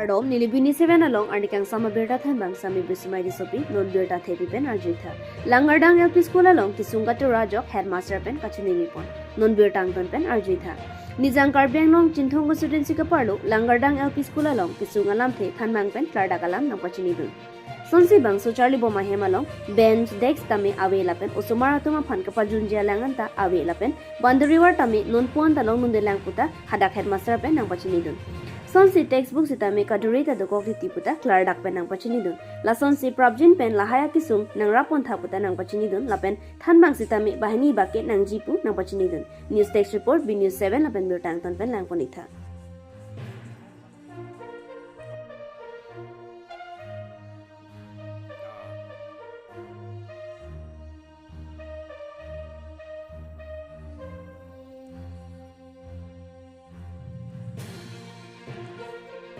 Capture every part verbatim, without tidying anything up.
Kardom, neli B News seven along arni kangsam abirta thanbang Sami Bismai Tissopi, non birta thepi pen arjuitha. Langardang L P School along kisung katura ajok headmaster pen kachiningri pon. Non birta angton pen arjuitha. Nijang Karbi Anglong Chinthong constituency kaparlo Langardang L P School along kisung alamthe thanbang pen klardak alam nangpachinidun. Sonsi bangso charlibom ahem along bench, desk tame ave lapen osomar atum aphan kapajunji alang anta ave lapen boundary wall tame non puan ta longdunde lang puta hadak headmaster pen nangpachinidun. Sonsi textbook sitame kadure ta dokok titi puta klardak pen nangpachinidun. Lasonsi prapjin pen lahai akisung nangrap pontha puta nangpachinidun lapen thanbang sitame banghini bake nangji pu nangpachinidun. News Desk Report, B News seven lapen birta angton pen langpon-iktha.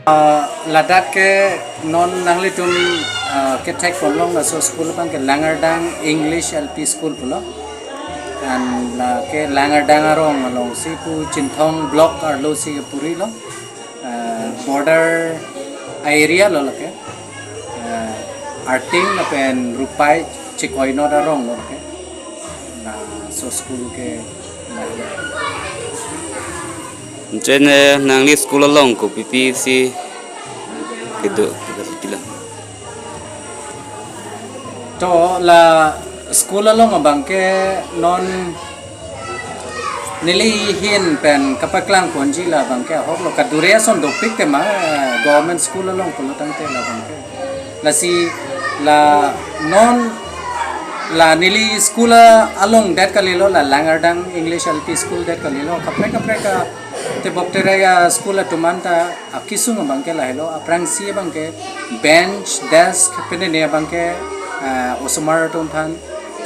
Ah, ladak ke non nanglitum, ah, kethek ponlong laso school abang ke Langardang English L P School pulo. An lake Langardang arong alongsi pu Chinthong block arlosi purilo. Ah, border area lo lake. Ah, Arting lapen Rupai chikoi not arong lo lake. Laso school ke la. Ncen, eh, nangli school along kopipi si kedo, kedo pila. To la school along abang ke non neli ahin pen kapaklang ponji la abang ke ahok lo, kadure ason dopik tema, eh, government school along pulo tangte la abang ke. Lasi la non la neli school along det kalilo, la Langardang English L P School det kalilo, kaprek kaprek atebok terai aschool atum anta akisung abang ke lahelo, aphrangsi abang ke bench, desk, penene abang ke, ah, osomar atum aphan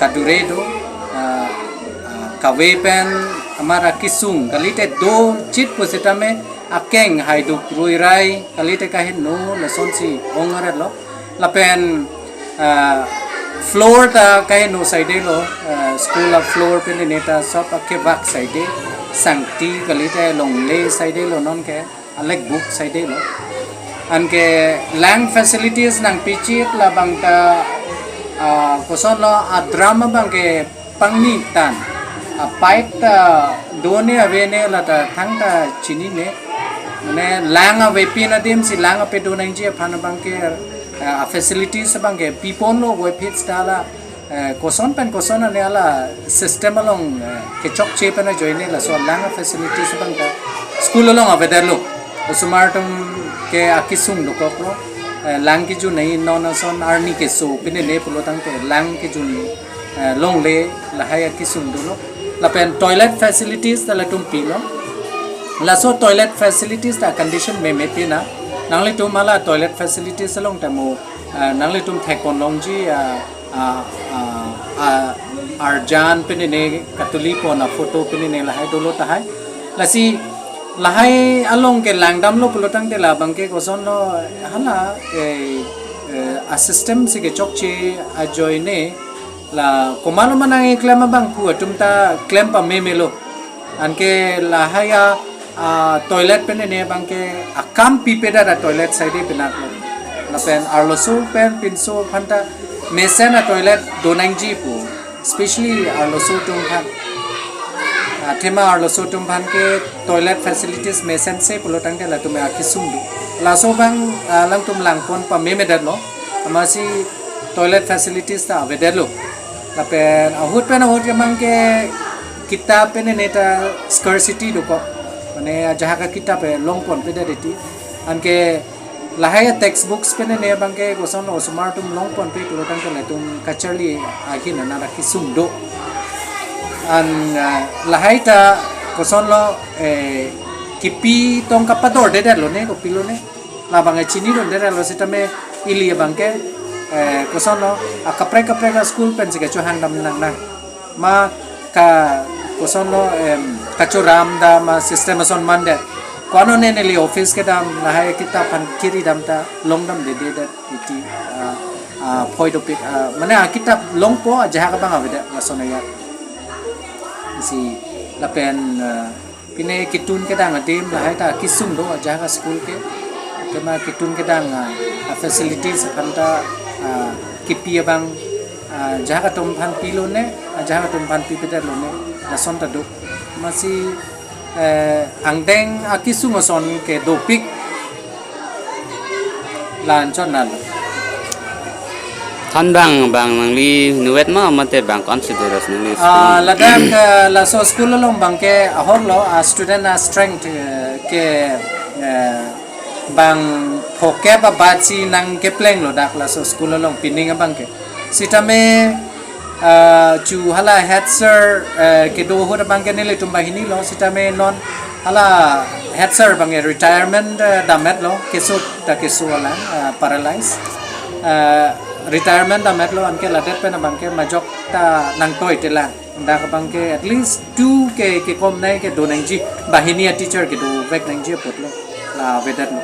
kadure do, ah, ah, kave pen amar akisung kalite do chit pusitame akeng haiduk ruirai kalite kaheno lasonsi ong aret lo. Lapen, ah, floor ta kaheno saide lo, ah, school a floor penene ta sob akevak saide, sangti kalite longle saide lo, non ke alek buk saide lo. Anke lang facilities nangpichit labang ta, ah, koson lo, a drum abang ke pangni tan. A pipe ta done avene la ta thangta chinine. Mane lang avepin adim si lang ape do nangji aphan abang ke, ah, facilities abang ke pipon lo, voiphit ta la, eh, koson pen koson ane ala system along, eh, kechokche pen ajoine laso lang facilities abang ta school along avedet lo. Osomar atum ke akisung dokok lo. Eh, lang kejun nai non ason arni keso penene pulo tangte lang kejun, eh, longle lahai akisung dolo. Lapen toilet facilities ta latum pilo. Laso toilet facilities ta condition meme pina. Nanglitum ala toilet facilities along ta mo, eh, nanglitum thek ponlongji, ah, ah, ah, ah, arjan penene katuli pon a photo penene lahai dolo tahai. Lasi lahai along ke langdam lo pulo tangte labang ke koson lo, hala, eh, eh, a system si kechokche ajoine la komatlo manang keklem abang pu atum ta klem pameme lo. Anke lahai a, ah, toilet penene abang ke akam pipedet a toilet saide pinak lo. Lapen arloso pen pinso aphanta mesen a toilet do nangji pu. Especially arloso atum aphan. Athema arloso atum aphan ke toilet facilities mesen se pulo tangte latum akisung do. Laso abang, ah, alangtum langpon pamemedet lo. Amatsi toilet facilities ta avedet lo. Lapen ahut pen ahut ke abang ke kitap penene ta scarcity dokok. Mane ajahak akitap, eh, longponpedet titi. Anke lahai textbooks penene abang ke koson lo, osomar atum longponpe pulo tangte latum kacharli ahin anan akisung do. An, ah, lahai ta koson lo, eh, kipi tong kapadordedet lo ne, kopilo ne. Labang e chinidundedet lo sitame ili abang ke, eh, koson lo, akaprek kaprek a school pensi kachohang dam nangnang. Ma ka koson lo, em, kachoram dam a system ason mandet. Ko-an ne neli office kedam lahai kitap aphan kiri dam ta longdamdededet titi, ah, ah, phoi dopik, ah, mane akitap longpo ajahak abang avedet lason ayat. Si lapen, ah, pine kitun kedang adim lahai ta kisung do ajahak a school ke. Tema ketun kedang, ah, ah, facilities aphan ta, ah, kipi abang, ah, ajahak atum aphan pilo ne, ajahak atum aphan pipedetlo ne, lason ta do. Amatsi, eh, angdeng akesung ason ke dopik la-an chot nalo. Than bang, bang nangli nuvet ma mate bang ko-an si do ras nangli school? Ah, ladak, eh, laso school along abangke ahok lo, ah, student a-strength, eh, ke, eh, bang phokep abatsi nangkeplenglo dak laso school along pining abangke. Sitame, ah, chu hala head sir, eh, kedo ahut abangke nelitum banghini lo, sitame non hala head sir abangke retirement, eh, dametlo, keso ta keso alang, ah, paralyze. Ah, retirement dametlo, anke ladet pen abangke majok ta nangtoi telang. Dak abangke at least two ke, kekom nai kedo nangji, banghini a-teacher kedovek nangji apotlo, la avedetlo.